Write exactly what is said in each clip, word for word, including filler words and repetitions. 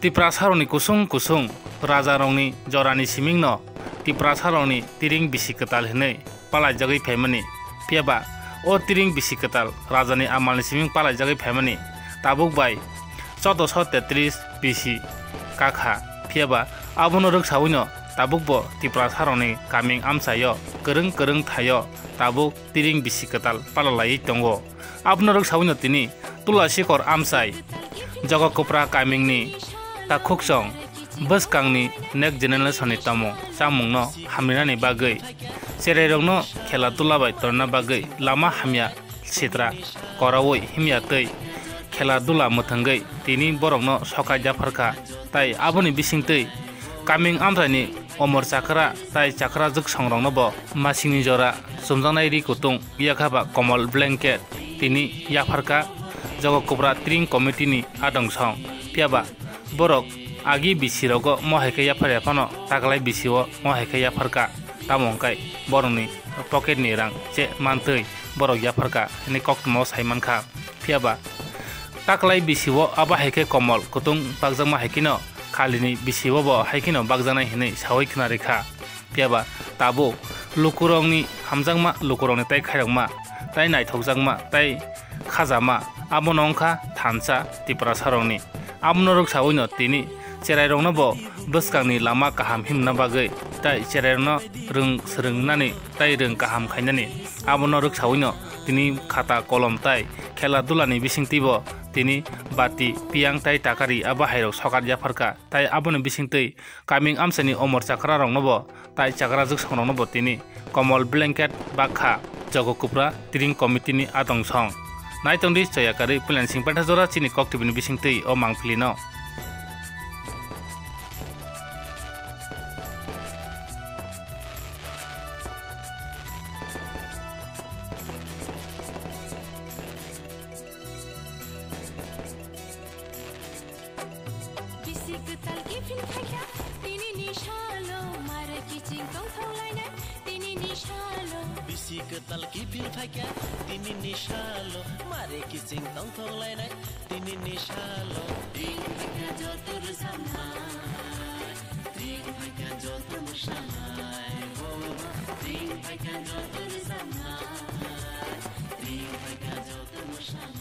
Tiprasarokni kusung kusung rajarokni jorani simingno Tiprasarokni tiring bisi kwtal hinwi palaijagwi phaimani. Phiyaba o tiring bisi kwtal rajani amalni siming palaijagwi phaimani tabuk bai chaudoso tetris bisi kakha. Phiyaba abono rwksawino tabukbo Tiprasarokni kaming amchaio kwrwng kwrwng thaio tabuk tiring bisi kwtal palalaiwi tongo. Abono rwksawino tini Tulasikor amchai Jogokopra kamingni takhukchong bwskangni next generation ni tongmung chamungno hamrinani bagwi, cherairokno khela dula bai torna bagwi lama hamya sitra koraui himya tei khela dula mwthangwi tini borokno sokat yapharkha, tai aboni bisingtwi kaming amchaini omor chakra tai chakra jwksongrokno bo masingni jora chumjaknai ri kutung yakha ba komol blanket tini yapharkha Jogokopra tiring committee ni adong song. Phiyaba borok agi bisi rogo mo hai khe yaphar yaphano taklai bisi o mo hai khe yapharkha, tamo hwnkhe borokni pocket ni rang che mantwi borok yapharkha hwnwi koktwmao sai mankha. Phiyaba taklai bisi o abo hai khe komol kutung bakjakma hai kheno khalini bisi o bo hai kheno bakjaknai hwnwi saui khna rikha. Phiyaba tabuk lukurokni hamjakma, lukurokni tai khairokma, tai naithokjakma, tai khajama, abono wngkha thansa Tiprasarokni. Abono rwksawino tini cherairokno bo bwskangni lama kaham himna bagwi tai cherairokno rwng swrwngnani tai rwng kaham khainani. Abono rwksawino tini khata kolom tai khela dulani bisingtwibo tini bati, piyang tai takari abo hairok sokat yapharkha. Tai aboni bisingtwi kaming amchaini omor chakrarokno bo tai chakra jwksongrokno bo tini komol blanket bakha Jogokopra tiring committee ni adong song. Naitongdi choya karwi puilani singpetha jora chini kok T V ni bisingtwi o mangpili no. Bisi kwtal kiphil phaikha, tini ni salo mare kiching tongthok lainai, tini ni salo. Bisi kwtal kiphil phaikha, tini ni salo mare kiching tongthok lainai, tini ni salo. Ring phaikha joto rwchapnai, ring phaikha joto mwsanai, oh, ring phaikha joto rwchapnai, ring phaikha joto mwsanai.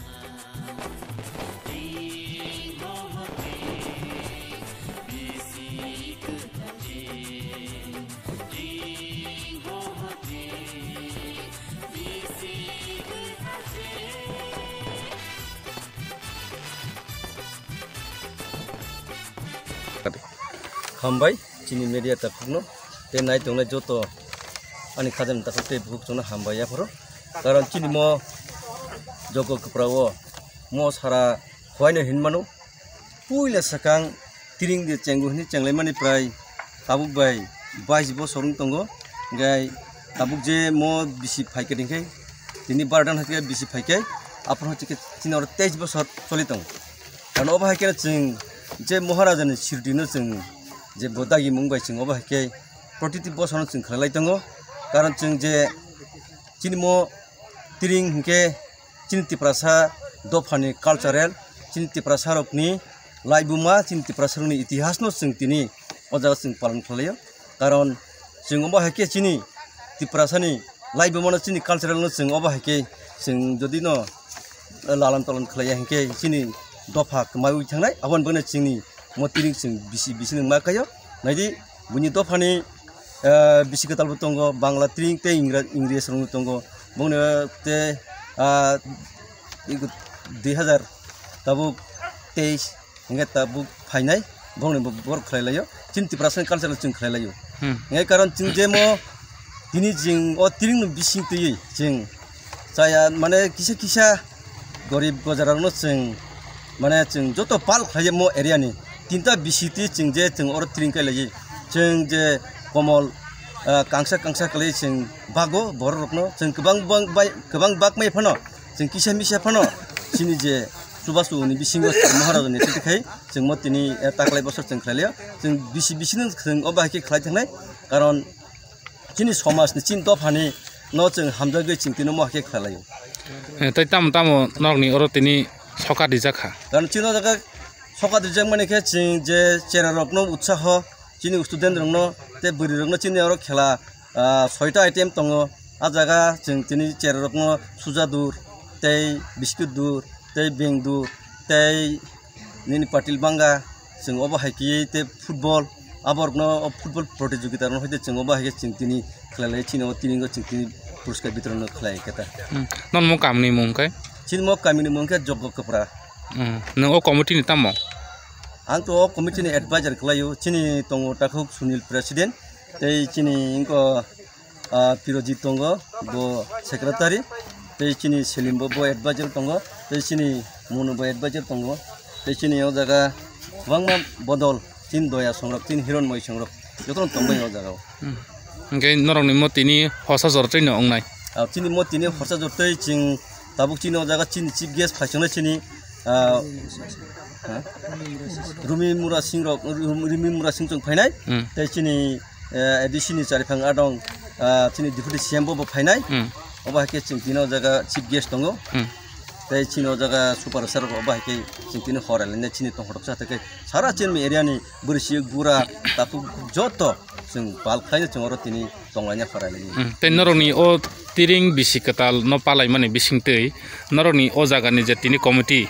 Hambai chini media takhukno tei nai tongnai joto ani khajani takhuk tei bukhuk chongno hambai yapharo. Karon chini mo Jogokopra o mo sara khuaino hinmano. Puila swkang tiring de chengu hwnwi chenglaimani prai tabuk bai bais bosor wng tongo. Hingke tabuk je mo bisi phaikhe hingke tini bardan haikhe bisi phaikhe aphuru haikhe chini oro teis bosor choli tongo. Ano obo haikhe chwng je Maharajani sirdi no chwng je bo dagi mung bai chwng obo haikhe protiti bosor no chwng khlai lai tongo. Karon chwng je chini mo tiring hingke chini Tiprasa dophani cultural, chini Tiprasa rokni laibuma, chini Tiprasa rokni itihas no chwng tini o jaga chwng palon khlai laio. Karon chwng omo hai khe chini Tiprasani laibuma no chini cultural no chwng obo hai khe chwng jodi no lalan palan khlai ya hingke chini dopha kwmaui thangnai, aboni bagwi chini mo tiring chwng bisi bisi nung ma kaio. Naidi buini dophani, ah, bisi kwtal bo tongo, Bangla tiring tei Ingra-, Ingres rok tongo. Bongni, ah, te, ah, dui hazar tabuk teis hingke tabuk phainai, bongni bo bor khlai laio. Chini Tiprasani culture chwng khlai laio. Hmm. Hingke karon chwng je mo tini chwng o tiring no bising twi chwng chaya, mane kisa kisa gorib gojararokno chwng, mane chwng joto pal khlai mo area ni tinta bisi twi chwng je chwng oro tiring kai lai. Chwng je komol, ah, kangsa kangsa khlai chwng bago borok rokno chwng kwbang bang bai, kwbang bak mai phano chwng kisa misa phano chini je chubachu ni bisingo Maharaj ni twi khai chwng mo tini, eh, taklai bosor chwng khlai liya. Chwng bisi bisi no chwng o bahai khe khlai thangnai, karon chini somaj ni, chini dopha ni no chwng hamjagwi chwng tini mo hai khe khlai laio. Eh, tei tamo tamo norok ni oro tini sokat rijak kha. Karon chini o jaga Phoka dijakmani khe chwng je cherarokno utsaho, chini student rokno tei bwrwi rokno chini oro khela, ah, soita item tongo. A jaga chwng tini cherarokno suja dur, tei biscuit dur, tei beng dur, tei nini patil banga, chwng obo hai khe tei football, aborokno o football protijogita rokno hoite chwng obo hai khe chwng tini khlai lai, chini o tini chwng tini puraskar bitoron khlai khe ta. Hmm. Nonmo kamni mung khe? Chini mo kamini mung khe Joggo Kwpra. Hmm. Nwng o committee ni tamo? Ang to o committee ni advisor khlaio. Chini tongo takhuk Sunil president, tei chini wngkha, ah, Pirojit tongo, bo secretary, tei chini Selim bo, bo advisor tongo, tei chini Monu bo advisor tongo, tei chini o jaga kwbangma bodol, chini Doya songrok, chini Hironmoi songrok, jotono tongbai o jaga o. Hmm. Hwnkhe norokni mo tini horsa jor twi no wngnai? Ah, chini mo tini horsa jor twi chwng tabuk chini o jaga chini chief guest phaichongnai chini, ah, ha? Rumi Mura Singh rok, Rum-, Rumi Mura Singh chwng phainai. Hmm. Tei chini, eh, A D C ni chariphang adong, ah, chini deputy C M bo bo phainai. Hmm. Obo hai khe chwng tini o jaga chief guest tongo. Hmm. Tei chini o jaga super sir obo hai khe chwng tini hor lainai chini tongthok sa tei khe sara chini area ni bwrwi siyok bura takhuk joto chwng bal khlaino chwng oro tini tonglaina pharai laio. Hmm, tei norokni o tiring bisi kwtal no palaimani bisingtwi norokni o jagani je tini committee,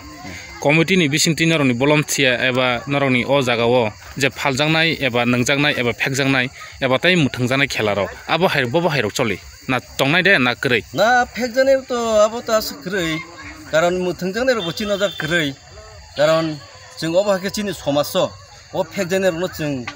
committee ni bisingtwi norokni bolom thiya eba norokni o jaga o je phaljaknai eba nungjaknai eba phekjaknai eba tei mwthangjaknai khela rok abo hai bobo hai rok choli na tongnai de na kwrwi? Na phekjaknai to abo to aswk kwrwi, karon mwthangjaknai rok bo chini o jaga kwrwi, karon chwng obo hai khe chini somaj o. O phekjaknai rokno chwng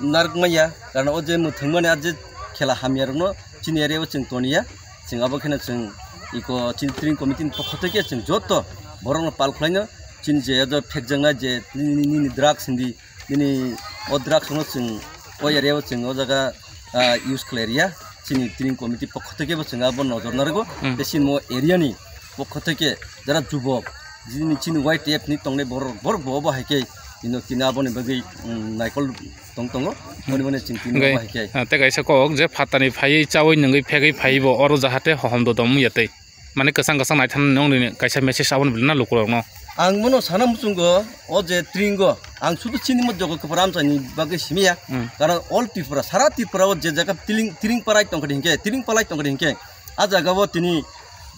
narwk manya, karon o je mwthangmani a je khela hamya rokno chini area o chwng toniya, chwng abo kheno chwng iko chini tiring committee ni pokho theke chwng joto borokno pal khlaino chini je o phekjaknai je nini, nini drugs hindi, nini o drugs no chwng o area o chwng o jaga, ah, use khlai riya, chini tiring committee pokho theke bo chwng abo nojor narwgo, hmm, tei chini o area ni pokho theke jara jubok, jini chini Y T F ni tongnai borok, borok bo obo hai khe ino tini aboni bagwi, mm, naikol tong tongo, moni moni chwng tini obo hai khe. Ah, tei kaisa kok je phatani phaiwi chawi nungwi phegwi phaiwi bo oro jahate hohom dodom wngya tei. Mane kwchang kwchang naithani nongni kaisa message aboni belai na lukurokno. Ang bono sana muchungo o je tringo ang sudu chini mo jogo kwpra amchaini bagwi simiya. Hmm. Karon all Tripura, sara Tripura o je jaga tiling, tiring palai tongkha hinkhe, tiring palai tongkha hinkhe, a jaga o tini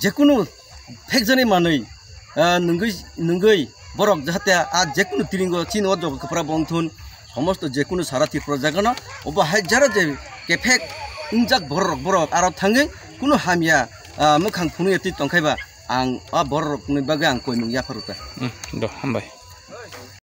jekunu phekjani manwi, ah, nungwi, nungwi borok jahate a jekunu tiringo chini o jogo kwpra bongthun, somosto jekunu sara Tripura jagano obo hai jara je kephek wngjak borok, borok aro thangwi kunu hamya, ah, mwkhang phunukya twi tongkhaiba ang a borokni bagwi ang koimung yapharu ta. Hmm, do, hambai.